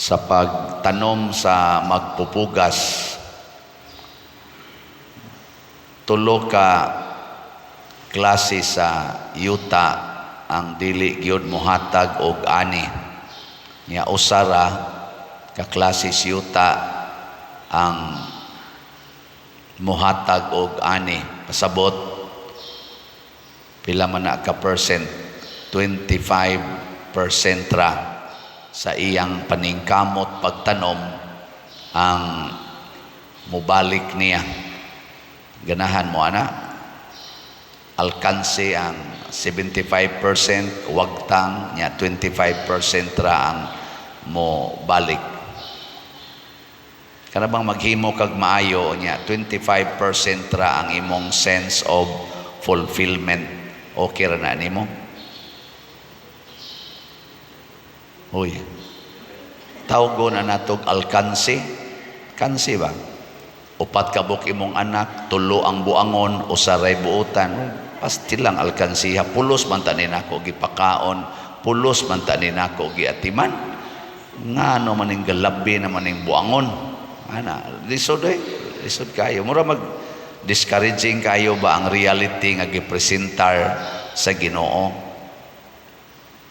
Sa pagtanom sa magpupugas, tulo ka klase sa yuta ang dili gyud mohatag og ani. Nya usa ra ka klase sa yuta ang mohatag og ani. Pasabot pila man na ka percent? 25% ra sa iyang paningkamot pagtanom ang mobalik niya. Ganahan mo ana? Alkanse ang 75% wagtang, nya 25% ra ang mo balik. Kana bang maghimo kag maayo, nya 25% ra ang imong sense of fulfillment, okay ra na nimo? Uy, tawgo na natog alkanse. Kanse ba? Upat ka buok imong anak, tulo ang buangon, usa ray buotan. Pastil lang alkansiha. Pulos man ta ni nako gipakaon, pulos man ta ni nako giatiman. Ngano maning galabi na maning buangon? Ana, lisod eh. Lisod kayo. Mura mag discouraging kayo ba ang reality nga gipresentar sa Ginoo.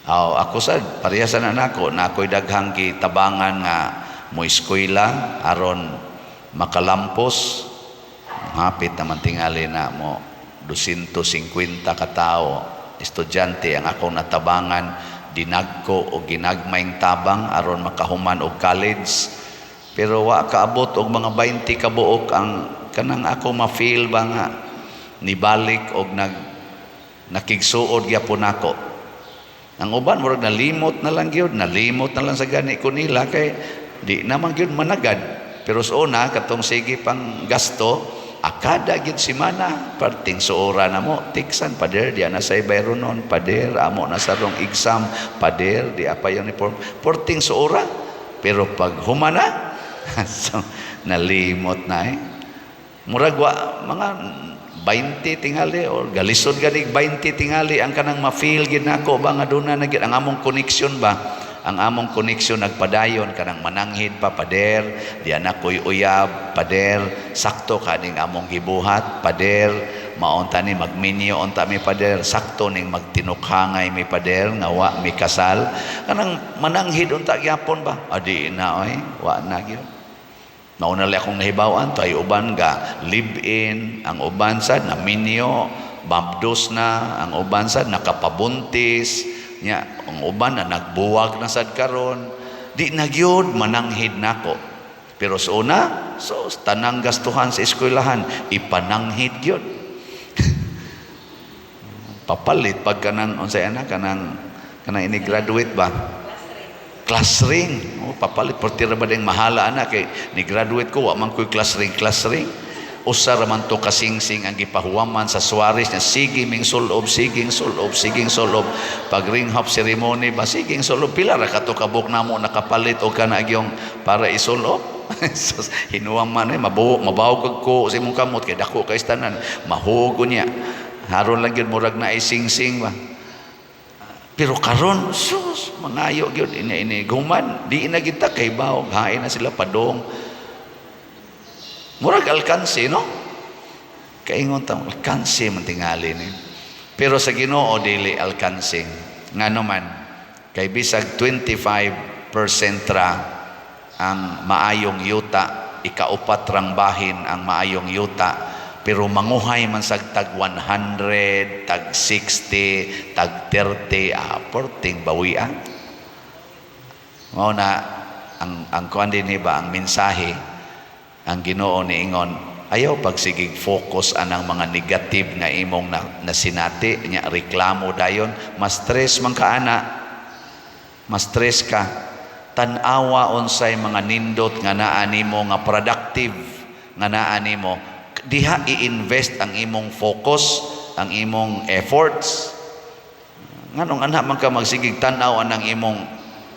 Aw, ako sad parehas na nako na ako'y daghang gitabangan nga mo eskwela aron makalampos. Hapit naman tingali na mo 250 ka tawo estudyante ang akong natabangan, dinagko o ginagmayng tabang aron makahuman og college, pero wa kaabot og mga 20 ka buok ang kanang ako ma-feel ba nga nibalik og nakigsuod gyapon nako. Ang uban murag nalimot na lang gyud, nalimot na lang sa gani ko nila kay di naman gyud managad. Pero sa una, katong sige pang gasto, akada gyud simana, parting suora na mo, tiksan, "Pader, di na sa bayronon, pader, amo na sa rong exam, pader, di apa uniform," porting suora. Pero pag humana, so, nalimot na eh. Murag wa, mga 20 tingali or galisod ganig 20 tingali ang kanang ma-feel gid nako ba nga duna na gid ang among connection ba, ang among connection nagpadayon, kanang mananghid pa, "Pader, di anak ko'y uyab, pader, sakto kaning among gibuhat, pader, maunta ni magminyo unta mi, pader, sakto ning magtinukhangay mi, pader, nga wa mi kasal," kanang mananghid unta gyapon ba. Adi na oy, wa na gyud. Mauna lang akong nahibawan to ay uban ga live-in, ang uban sad na minyo, babdos na, ang uban sad nakapabuntis, nya ang uban na nagbuwag na sad karon. Di na gyud mananghid nako. Pero sa una, so tanang gastuhan sa eskwelahan ipananghid gyud. Papalit pag kanang unsay ana, kanang ini graduate ba? Class ring. Oh, papalit portira ba ding mahala ana kay ni graduate ko wa man ko'y class ring, class ring. Usa ra man to kasingsing ang gipahuwaman sa Suarez niya, sige ming sulob, siging sulob, siging sulob. Pag ring off ceremony ba, siging sulob. Pila ra kato kabuk namo nakapalit og kana gyung para isulob. Sus, hinuwaman eh, mabuo, mabawag ko sa imong kamot kay dako kay tanan, mahugo niya. Haron lang gyud murag na isingsing ba. Pero karon, sus, mangayo gyud ini ini guman, di na kita kay bawog, hain na sila padong. Murag alkanse, no? Kaingon ta, alkanse man tingali ni. Pero sa Ginoo dili alkanse. Ngano man, kay bisag 25% ra ang maayong yuta, ikaupat rang bahin ang maayong yuta, pero manguhay man sag tag 100, tag 60, tag 30, ah, porting bawian. Mao na ang kuan din ba ang mensahe ang Ginoo niingon, ayaw pagsigig focus anang mga negative nga imong na, nasinati nya reklamo dayon, mas stress man ka ana, mas stress ka. Tan-awa unsay mga nindot nga naa nimo, nga productive nga naa nimo, diha i-invest ang imong focus, ang imong efforts. Nganong ana man ka magsigig tan-aw anang imong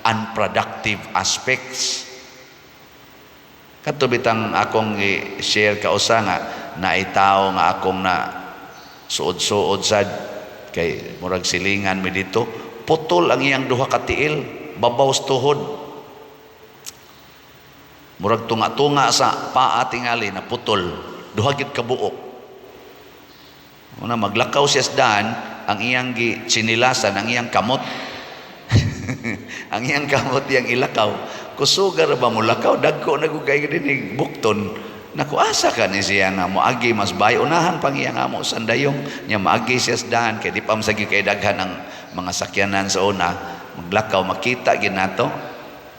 unproductive aspects? Kadto bitang akong i-share kausa nga naitaw nga akong na suod-suod sad kay murag silingan mi dito, putol ang iyang duha ka tiil babaw sa tuhod. Murag tunga-tunga sa paa tingali na putol, duha gid ka buok. Una maglakaw siya sa daan, ang iyang gi tsinilasan, ang iyang kamot. Ang iyang kamot iyang ilakaw. Kusuga ra ba mo lakaw, dagko na gud kay dinig bukton. Naku, asa ka ni siya nga moagi mas bay unahan pang iyang amo sandayong nya maagi siya sa daan kay di pa masagi kay daghan ang mga sakyanan sa una. Maglakaw, makita gid nato,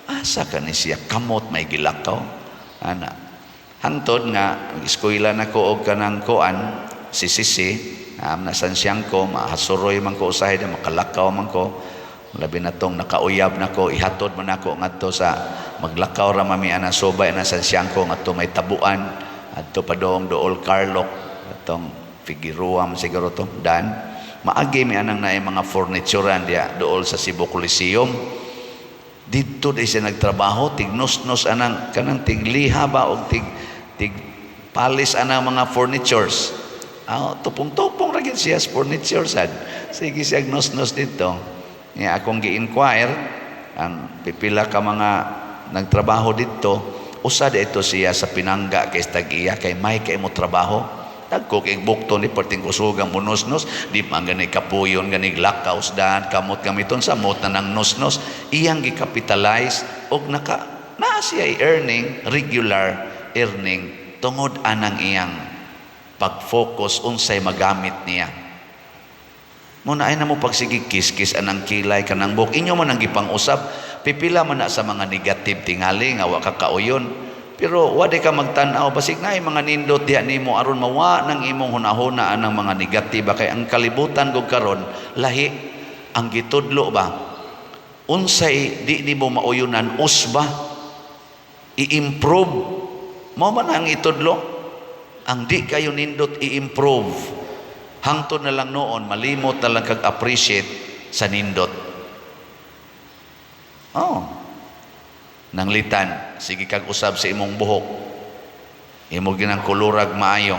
asa ka ni siya, kamot may gilakaw ana. Hangtod nga eskwela na ko og kanang kuan CCC, nasansiyang ko mahasuroy man ko usahay na makalakaw man ko, labi na tong nakauyab na ko, ihatod man ako ngadto sa maglakaw ra mami ana subay ana Sanciangko ngadto may tabuan adto padong dool Carlock atong Figueroa man siguro to dan maagi mi anang naay mga furniturean diya dool sa Cebu Coliseum. Didto di siya nagtrabaho, tignos-nos anang kanang tigliha ba og tig tig palis anang mga furnitures. Ah, tupong-tupong ra gyud siya sa furniture sad. Sige siya nos-nos dito. Nya akong gi-inquire ang pipila ka mga nagtrabaho dito, usa ito siya sa pinangga kay tag-iya kay may kay mo trabaho. Dagko kay bukto ni perting kusugang munosnos, di pa gani kapuyon gani lakaw dan kamot gamiton sa mot na nang nosnos, iyang gi-capitalize og naka naa siya earning, regular earning tungod anang iyang pag-focus unsay magamit niya. Muna ay na mo pagsige kiskis anang kilay kanang buhok. Inyo man ang gipang-usab, pipila man na sa mga negative tingali nga wa ka kauyon. Pero wa di ka magtan-aw, basig naay mga nindot diha nimo aron mawa ng imong hunahuna anang mga negative kay ang kalibutan gud karon lahi ang gitudlo ba. Unsay di nimo mauyunan usba i-improve mao man ang itudlo. Ang di kayo nindot i-improve, hangtod na lang noon malimot na lang kag appreciate sa nindot. Oh, nanglitan sige kag usab sa imong buhok, imo ginang kulurag maayo,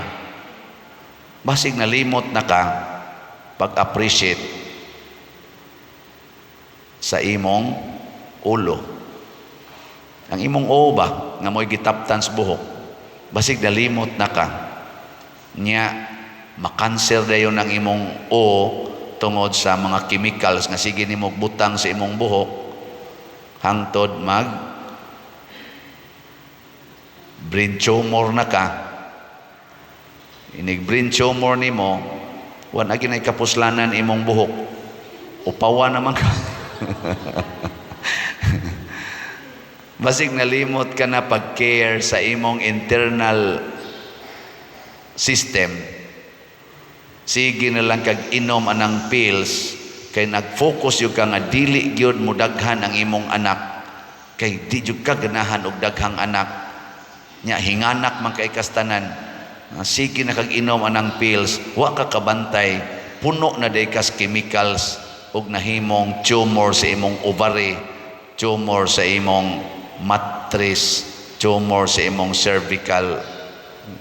basig nalimot na ka pag-appreciate sa imong ulo. Ang imong ulo ba nga mo'y gitaptan sa buhok, basig nalimot na ka nya makanser dayon ang imong o tungod sa mga chemicals nga sige nimo butang sa imong buhok hangtod mag brain tumor na ka. Inig brain tumor nimo, wa na ginay kapuslanan imong buhok, upawa naman ka. Basig nalimot ka na pag-care sa imong internal system, sige na lang kag inom anang pills kay nag-focus gyud ka nga dili gyud mo daghan ang imong anak kay di gyud ka ganahan og daghang anak nya hinganak man kay kastanan. Sige na kag inom anang pills, wa ka kabantay, puno na day kas chemicals ug nahimong tumor sa imong ovary, tumor sa imong matres, tumor sa imong cervical,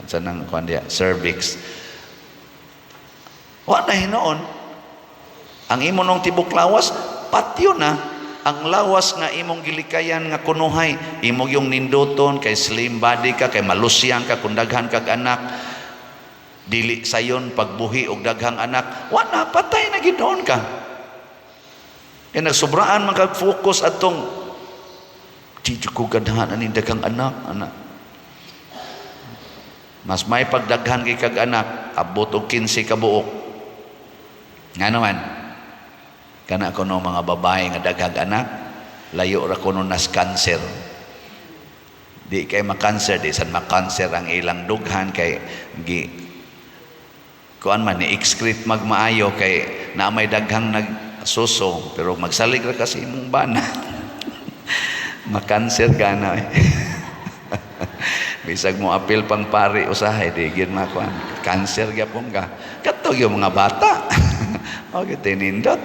sa nang kuan diya, cervix. Wa na hinuon ang imo nung tibok lawas, patyo na ang lawas nga imong gilikayan nga kunuhay imo yung ninduton kay slim body ka, kay malusyang ka kung daghan kag anak. Dili sayon pagbuhi og daghang anak. Wa na, patay na gid ka. Kay nagsobraan man kag focus atong di jud ko ganahan aning daghang anak anak. Mas may pagdaghan kay kag anak, abot og 15 ka buok. Nga naman kana kuno mga babae nga daghang anak, layo ra kuno nas cancer. Di kay makanser, di san makanser ang ilang dughan kay gi kuan man ni excrete magmaayo kay na may daghang nagsuso. Pero magsalig ra kasi imong bana, makanser ka na eh. Bisag mo apil pang pari usahay, di gyud makuan, cancer gyapon ka. Kato yung mga bata okay tinindot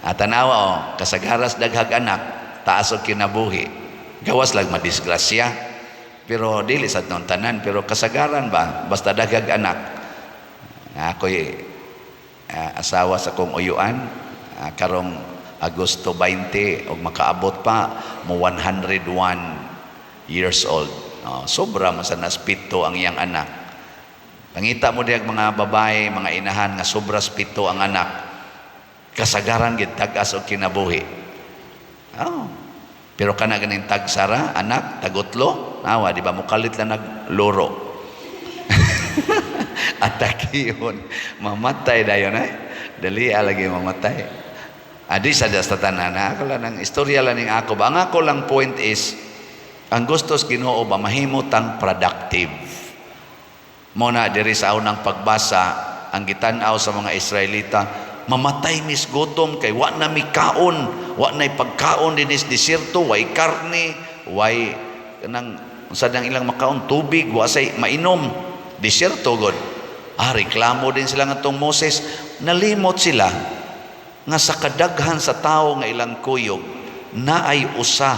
at tanawa oh, kasagaras daghag anak taas og kinabuhi, gawas lang madisgrasya. Pero dili sa non tanan, pero kasagaran ba, basta daghag anak. Ako'y asawa sa kong uyuan, karong Agosto 20 og makaabot pa mo 101 Years old. Oh, sobra man sa nas 7 ang iyang anak. Pangita mo diag mga babae, mga inahan nga sobra 7 ang anak. Kasagaran gid tag-as og kinabuhi. Oh. Pero kana ganing tagsara, anak, tagutlo, nawa, di ba mukalit lang nagloro. Atakiyon, mamatay dayon eh. Dali lagi mamatay. Adi sa sa tanan, ako lang ang istorya lang ning ako ba. Ang ako lang point is, ang gustos Ginoo ba mahimo tang productive. Mo na diri sa unang pagbasa, ang gitan-aw sa mga Israelita, mamatay mis gutom kay wa na mi kaon, wa na pagkaon dinis desierto, way karne, way kanang unsa nang ilang makaon, tubig, wa say mainom, desierto god. Ah, reklamo din sila ngadtong Moses, nalimot sila nga sa kadaghan sa tawo nga ilang kuyog naay usa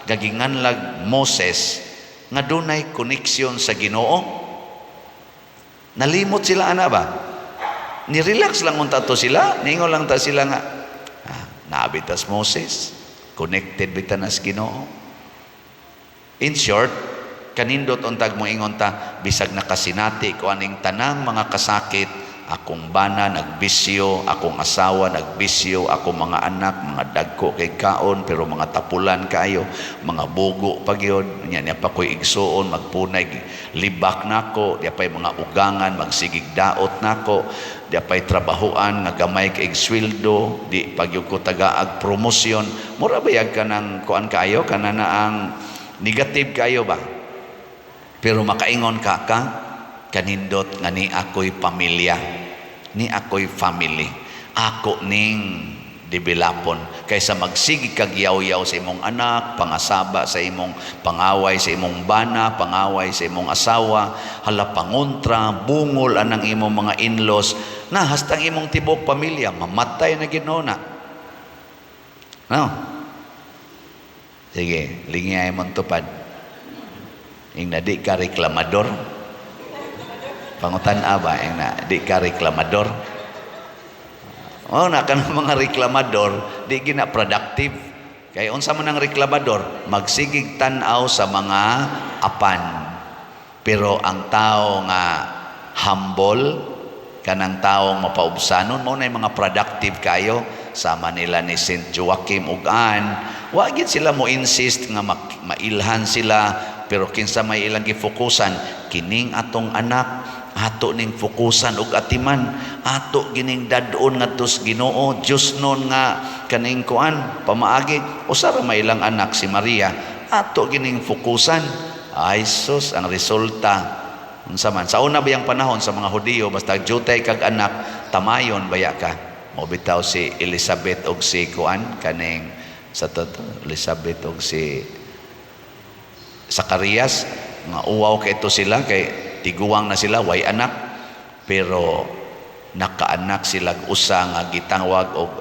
nga ginganlag Moses nga dunay koneksyon sa Ginoo. Nalimot sila ana ba? Ni-relax lang unta to sila, ningon lang ta sila nga ah, naabitas Moses, connected bita nas Ginoo. In short, kanindot untag mo ingon ta bisag nakasinati ko aning tanang mga kasakit, akong bana nagbisyo, akong asawa nagbisyo, akong mga anak mga dagko kay kaon pero mga tapulan kaayo, mga bugo pa gyud, nya niya pa ko'y igsuon magpunay libak nako, diya pa'y mga ugangan magsigig daot nako, diya pa'y trabahoan nga gamay kay sweldo, di pa gyud ko tagaag promosyon. Mura bayag ka ng kuan kaayo kana na ang negative kayo ba? Pero makaingon ka ka kanindot nga ni ako'y pamilya, ni ako'y family, ako ning developon kaysa magsige kag yaw-yaw sa imong anak, pangasaba sa imong pangaway sa imong bana, pangaway sa imong asawa, hala pangontra, bungol anang imong mga in-laws, na hastang imong tibok pamilya mamatay na Ginoo na. No? Sige, lingiyay mong tupad. Ing na di ka reklamador. Pangutan ba, ing na di ka reklamador. Oh, na kanang mga reklamador, di gina productive. Kay unsa man ang reklamador, magsigig tan-aw sa mga apan. Pero ang tao nga humble, kanang taong mapaubsanon, mao na mga productive kayo sama nila ni Saint Joaquim ug Anne. Wa gid sila mo insist nga mailhan sila, pero kinsa may ilang gifokusan, kining atong anak ato ning fokusan ug atiman, ato gining dad-on ngadto sa Ginoo, Dios nun nga kaning kuan pamaagi. Usa ra may ilang anak, si Maria, ato gining fokusan. Ay sus, ang resulta unsa man sa una bayang panahon sa mga Hudiyo, basta jutay kag anak, tamayon baya ka. Mo bitaw si Elizabeth og si kuan kaning sa to, Elizabeth og si Zacarias, nga uwaw kay ito sila kay tiguang na sila, way anak, pero nakaanak sila usa nga gitawag og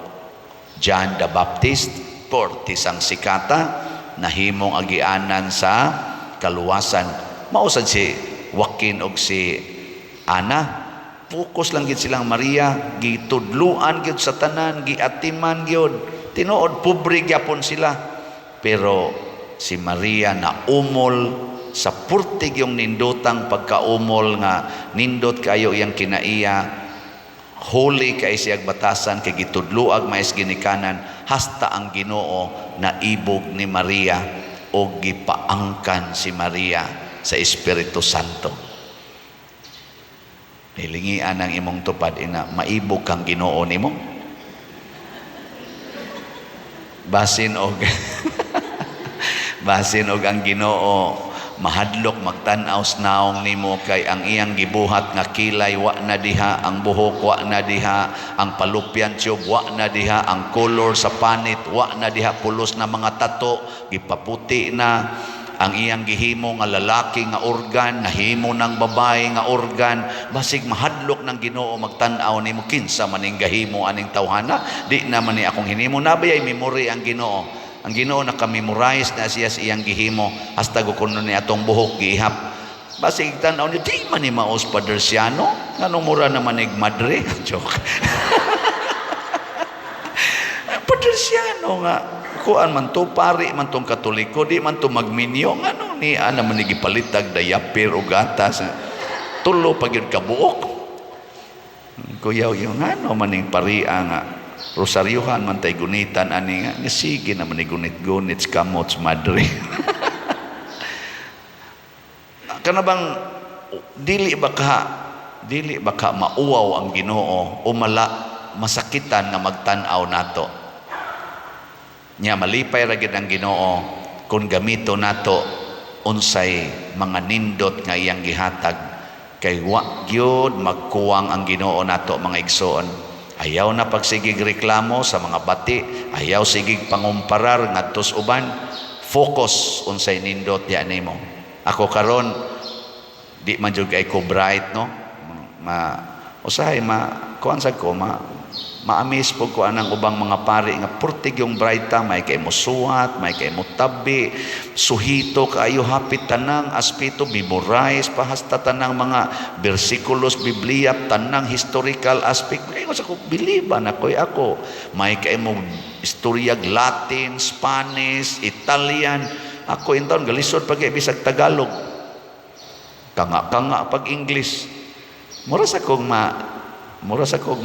John the Baptist, portis ang sikata, nahimong agianan sa kaluwasan. Mao sad si Joaquin og si Ana, focus lang gid silang Maria, gitudluan gyud sa tanan, giatiman gyud. Tinuod pobre gyapon sila, pero si Maria na umol sa purtig yung nindotang pagkaumol nga nindot kayo iyang kinaiya, holy kay siyag batasan kay gitudloag mais ginikanan, hasta ang Ginoo naibog ni Maria o gipaangkan si Maria sa Espiritu Santo. Hilingian ang imong tupad ina maibog kang Ginoo nimo. Basin og ang Ginoo mahadlok magtan-aw sa naong nimo kay ang iyang gibuhat nga kilay wa na diha, ang buhok wa na diha, ang fallopian tube wa na diha, ang color sa panit wa na diha, pulos na mga tato, gipaputi na ang iyang gihimo nga lalaki nga organ, nahimo ng babae nga organ. Basig mahadlok ng Ginoo magtan-aw nimo, kinsa maning gahimo aning tawhana, di naman ni akong hinimo. Nabay ay memory ang Ginoo. Ang Ginoo naka-memorize na siya sa iyang gihimo, hasta kuno ni atong buhok gihap. Basig tan-aw niyo, di man ni maos Padersiano, nganong mura naman ig madre. Joke. Padersiano nga kuan man to, pari man tong Katoliko, di man to magminyo, ngano Ngano ni ana man ni gipalitag diaper o gatas? Tulo pa gyud ka buok. Kuyaw yung ngano man ning paria nga rosaryuhan man tay gunitan ani nga sige naman ni gunit-gunit kamots madre. Kana bang dili ba ka mauwaw ang Ginoo o mala masakitan nga magtan-aw nato? Nya malipay ra gid ang Ginoo kung gamito nato unsay mga nindot nga iyang gihatag, kay wa gyud magkuwang ang Ginoo nato, mga igsoon. Ayaw na pagsigig reklamo sa mga bati, ayaw sigig pangumparar ngadto sa uban. Focus unsay nindot diha nimo. Ako karon di man jud kay ko bright, no? Ma usahay ma kuan sad ko, ma ma-amaze po ko anang ubang mga pari nga purtig yung bright ta, may kay mo suwat, may kay mo tabi, suhito kaayo, hapit tanang aspeto memorize pa, hasta tanang mga bersikulos Biblia, tanang historical aspect. Kay sa ko biliban ako ako may kay mo istoryag Latin, Spanish, Italian. Ako intawon galisod pag bisag Tagalog, kanga kanga pag English. Mura sa kong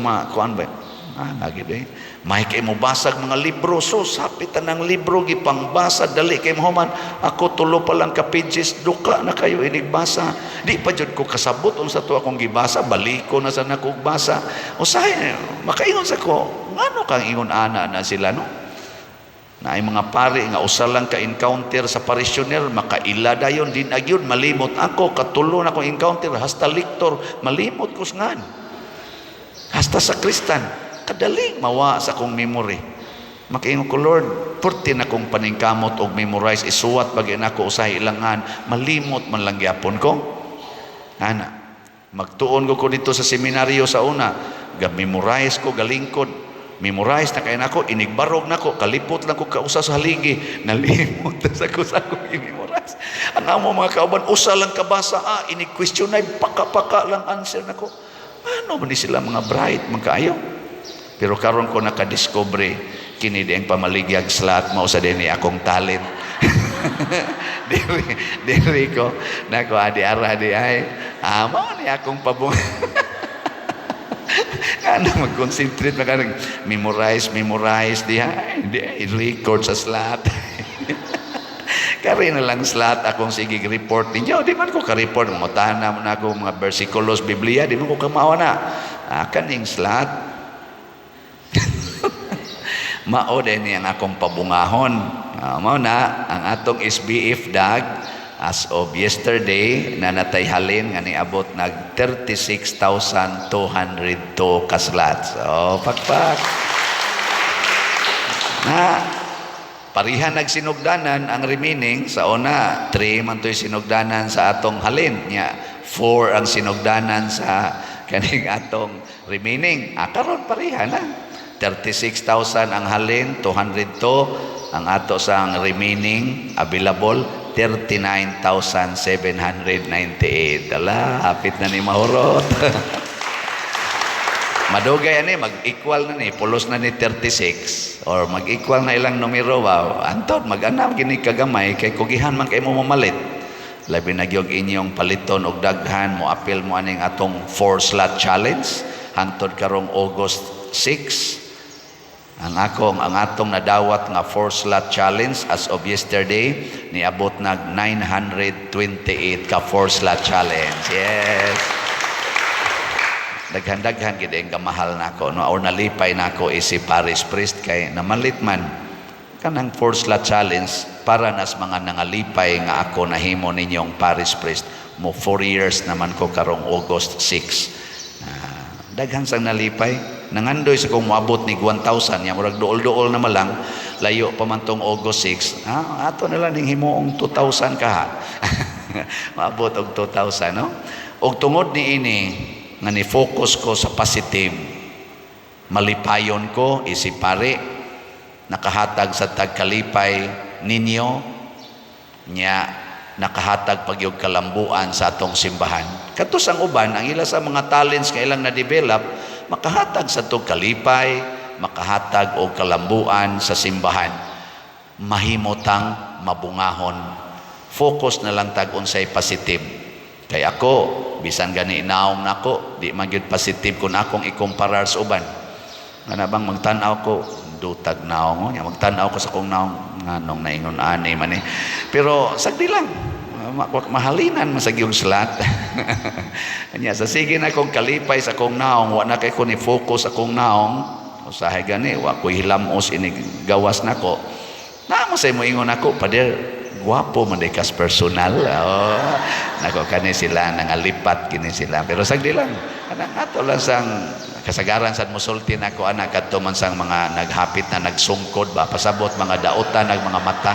ma kuan ba. Ah, lagi eh. May kay mo basag mga libro. So, sapit ng libro, gipangbasa, dali kay mahuman. Ako, tulo pa lang ka pages, duka na kayo inigbasa. Di pa jud ko kasabot unsa to akong gibasa, baliko na sa nakog basa. Usahay, makaingon sa ko, ngano kang ingon ana na sila, no? Na ay mga pare nga usa lang ka encounter sa parishioner, makaila dayon din agyud malimot. Ako katulo na akong encounter, hasta lector malimot ko ngan. Hasta sa kristan kadaling mawa sa akong memory. Makaingon ko, "Lord, purti na kong paningkamot og memorize, isuwat pag nako usahay ilangan, malimot man lang gyapon ko." Ana, magtuon ko ko dito sa seminaryo sa una, ga memorize ko galingkod. Memorize na kay nako, inigbarog nako, kalipot lang ko kausa sa haligi, nalimot na sa ko sa akong i-memorize. Ang amo mga kauban, usa lang kabasa, ah, inig-question ay paka-paka lang answer nako. Ano man ni sila mga bright, magkaayo? Pero karon ko nakadiscover kini di ang pamaligyag slot, mao sa dinhi akong talent. Diri diri ko nako adi ara di ay ah, mao ni akong pabung. Ano mag-concentrate maka memorize memorize diha di record sa slot. Kari na lang slot akong sige report ninyo. Di man ko ka-report. Mutana mo na ako mga versikulos Biblia. Di man ko kamao na. Ah, kaning slot. Mao din ang akong pabungahon. Ah, mao na ang atong SBF dag as of yesterday na natay halin nga niabot nag 36,202 ka slots. So, pakpak. Na parihan nagsinugdanan ang remaining. Sa una 3 man to'y sinugdanan sa atong halin, nya 4 ang sinugdanan sa kaning atong remaining. Ah, karon pareha na, 36,000 ang halin, 202 ang ato sang remaining available, 39,798. Ala, hapit na ni mahurot. Madugay ani mag-equal na ni, pulos na ni 36 or mag-equal na ilang numero ba. Anton, mag-anam gini kagamay kay kugihan man kay mo mamalit. Labi na gyud inyong paliton og daghan mo apil mo aning atong four slot challenge hangtod karong August 6. Ang atong nadawat nga four slot challenge as of yesterday niabot nag 928 ka four slot challenge. Yes. Daghan-daghan gid ang kamahal nako, no, or nalipay nako isip parish priest kay namalit man kanang four slot challenge para nas mga nangalipay nga ako nahimo ninyong parish priest. Mo 4 years naman ko karong August 6. Ah, daghan sang nalipay, nangandoy sa kung moabot ni 1,000 ya murag duol-duol na malang, layo pa man tong August 6. Ah, ato na lang ning himuong 2,000 ka ha. Maabot og 2,000, no? Og tungod ni ini nga ni focus ko sa positive, malipayon ko isip pare, nakahatag sa tagkalipay ninyo, nya nakahatag pagyog kalambuan sa atong simbahan. Katos ang uban, ang ila sa mga talents nga ilang na-develop, makahatag sa atong kalipay, makahatag og kalambuan sa simbahan. Mahimotang mabungahon. Focus na lang tag unsay positive. Kay ako, bisan gani naong nako, di man gyud positive kung akong ikumparar sa uban. Kana bang magtan-aw ko, dutag naong nya, magtan-aw ko sa akong naong, nganong naingon ani man eh. Pero sagdi lang, mahalinan man sa gyung slat. Nya sa sige na kong kalipay sa akong naong, wa na kay ko ni focus akong naong. Usahay gani wa ko'y hilamos inig gawas nako. Na mo say moingon ako, "Pader, gwapo man day kas personal." Oh, nako, kani sila nangalipat kini sila. Pero sagdi lang. Kanang ato lang sang kasagaran sad mosulti nako ana, kadto man sang mga naghapit na nagsungkod ba, pasabot mga daotan nag mga mata.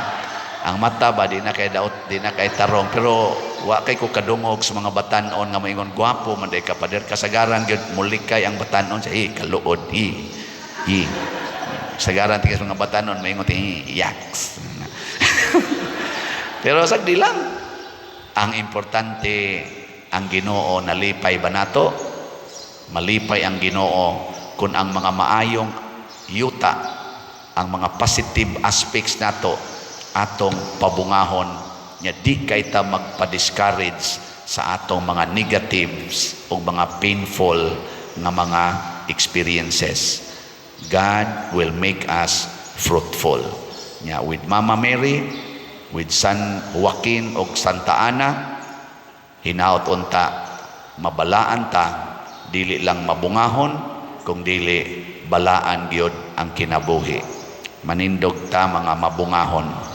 Ang mata ba, di na kay daot, di na kay tarong, pero wa kay ko kadungog sa mga batanon nga moingon, "Gwapo man day ka, pader." Kasagaran gyud mulikay ang batanon sa eh kaluod eh eh. Kasagaran tingis mga batanon moingon, "Eh, yaks." Pero sagdi lang. Ang importante, ang Ginoo nalipay ba nato? Malipay ang Ginoo kung ang mga maayong yuta, ang mga positive aspects nato, atong pabungahon nya di kay ta magpa-discourage sa atong mga negatives o mga painful nga mga experiences. God will make us fruitful. Nya with Mama Mary, with San Joaquin og Santa Ana, hinaot unta mabalaan ta, dili lang mabungahon kung dili balaan gyud ang kinabuhi. Manindog ta mga mabungahon.